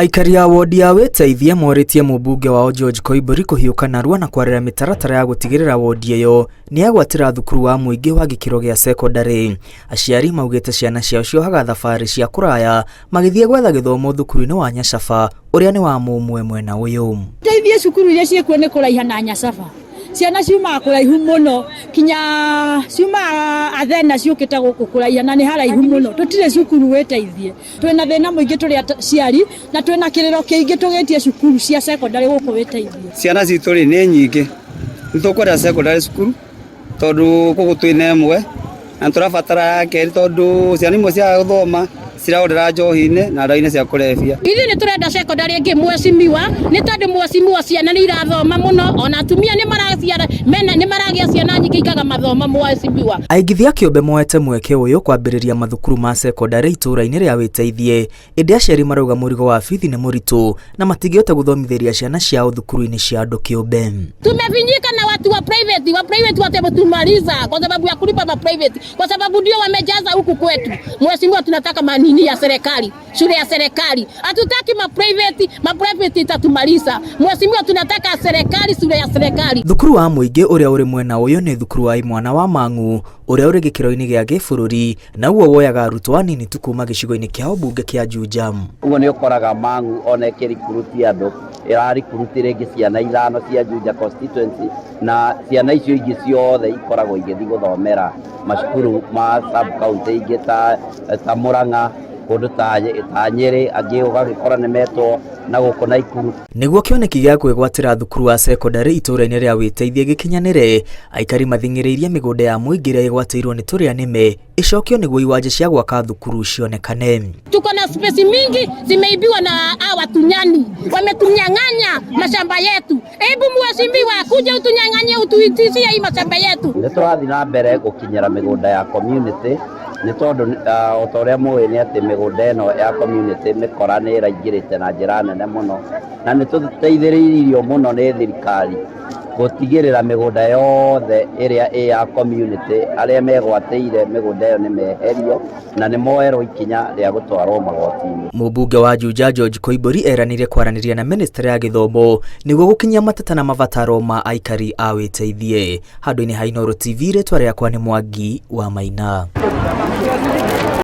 Aikari a wodi ya Wĩteithie morĩtie mũmbunge wao George Koimbũri kũhiũka narua na kwarĩra mĩtaratara ya gũtigĩrĩra wodi ĩyo nĩ yagwatĩra thukuru wa mũingĩ wa gĩkĩro gĩa cekondarĩ. Aciari maugĩte ciana ciao ciohaga thabarĩ cia kũraya magĩthiĩ gwetha gĩthomo thukuru-inĩ wa Nyacaba ũrĩa nĩ wa mũmwe mwena ũyũ. Teithie cukuru iria ciĩkuo nĩ kũraiha na Nyacaba. Ciana ciumaga kũraihu mũno kinya ciumaga Athena ciũkĩte gũkũ kũraiha na nĩ haraihu mũno. Tũtirĩ cukuru Wĩteithie. Twĩna thĩna mũingĩ tũrĩ aciari na twĩna kĩrĩro kĩingĩ tũgĩtie cukuru cia secondary gũkũ Wĩteithie. Ciana citũ rĩ nĩ nyingĩ, nĩ tũkwenda secondary cukuru tondũ gũkũ twĩna ĩmwe na nĩ tũrabatara ya kerĩ tondũ ciana imwe ciaga gũthoma cirahũthĩra njohi-inĩ na ndawa-inĩ cia kũrebia. Ithuĩ nĩ tũrenda secondary ĩngĩ mheshimiwa, nĩ tondũ mheshimiwa ciana nĩ irathoma mũno ona atumia nĩ maraciara mena nĩ maragĩa ciana nyingĩ ikaga mathomo mheshimiwa. Aigithia kĩũmbe moete mweke ũyũ kwambĩrĩria mathukuru ma cekondarĩ itũũra-inĩ rĩa Wĩteithie, ĩndĩ aciari marauga mũrigo wa bithi nĩ mũritũ na matingĩhota gũthomithĩria ciana ciao thukuru-inĩ cia andũ kĩũmbe. Tumefinyika na watu wa private, wa private wametumaliza kwa sababu ya kulipa ma private, kwa sababu ndio wamejaza huku kwetu. Mheshimiwa, tunataka manini ya serikali, shule ya serikali, hatutaki ma private, ma private itatumaliza. Mheshimiwa, tunataka serikali, shule ya serikali. Thukuru wa mũingĩ ũrĩa ũrĩ mwena ũyũ nĩ thukuru wa imwana wa Mang'u ũrĩa ũrĩ gĩkĩro-inĩ gĩa gĩbũrũri naguo woyaga arutwo anini tu kuma gĩcigo-inĩ kĩa ũmbunge kĩa Juja. Ũguo nĩ ũkoraga Mang'u ona ĩkĩrikuruti andũ ĩrarikuruti rĩngĩ ciana ithano cia Juja constituency na ciana icio ingĩ ciothe ikoragwo igĩthiĩ gũthomera macukuru ma sub county ingĩ ta, ta Murang'a kũndũ ta, ta Nyĩrĩ angĩ ũgagĩkora nĩ metwo na gũkũ Naikuru. Nĩguo kĩoneki gĩa kwĩgwatĩra thukuru wa cekondarĩ itũũra-inĩ rĩa Wĩteithie gĩkinyanĩre, aikari mathing'ĩrĩirie mĩgũnda ya mũingĩ ĩrĩa ĩgwatĩirwo nĩ tũrĩa nĩme ĩcokio nĩguo iwanja cia gwaka thukuru cionekane. Tuko na space mingi zimeibiwa na hawa tunyani, wametunyang'anya mashamba yetu. Hebu mheshimiwa, kuja utunyang'anye, utuitishie hii mashamba yetu. Nĩ tũrathiĩ na mbere gũkinyĩra mĩgũnda ya community nĩ tondũ o ta ũrĩa mũĩ nĩ atĩ mĩgũnda ĩno ya community mĩkora nĩ ĩraingĩrĩte na njĩra nene mũno na nĩ tũteithĩrĩirio mũno nĩ thirikari gũtigĩrĩra mĩgũnda yothe ĩrĩa ĩ ya community arĩa megwatĩire mĩgũnda ĩyo nĩ meherio na nĩ moerwo ikinya rĩa gũtwarwo magoti-inĩ. Mũmbunge wa Juja George Koimbũri eranĩire kwaranĩria na ministry ya gĩthomo nĩguo gũkinyia mateta na mabataro ma aikari a Wĩteithie. Handũ-inĩ ha Inooro TV rĩtwa rĩakwa nĩ Mwangi wa Maina.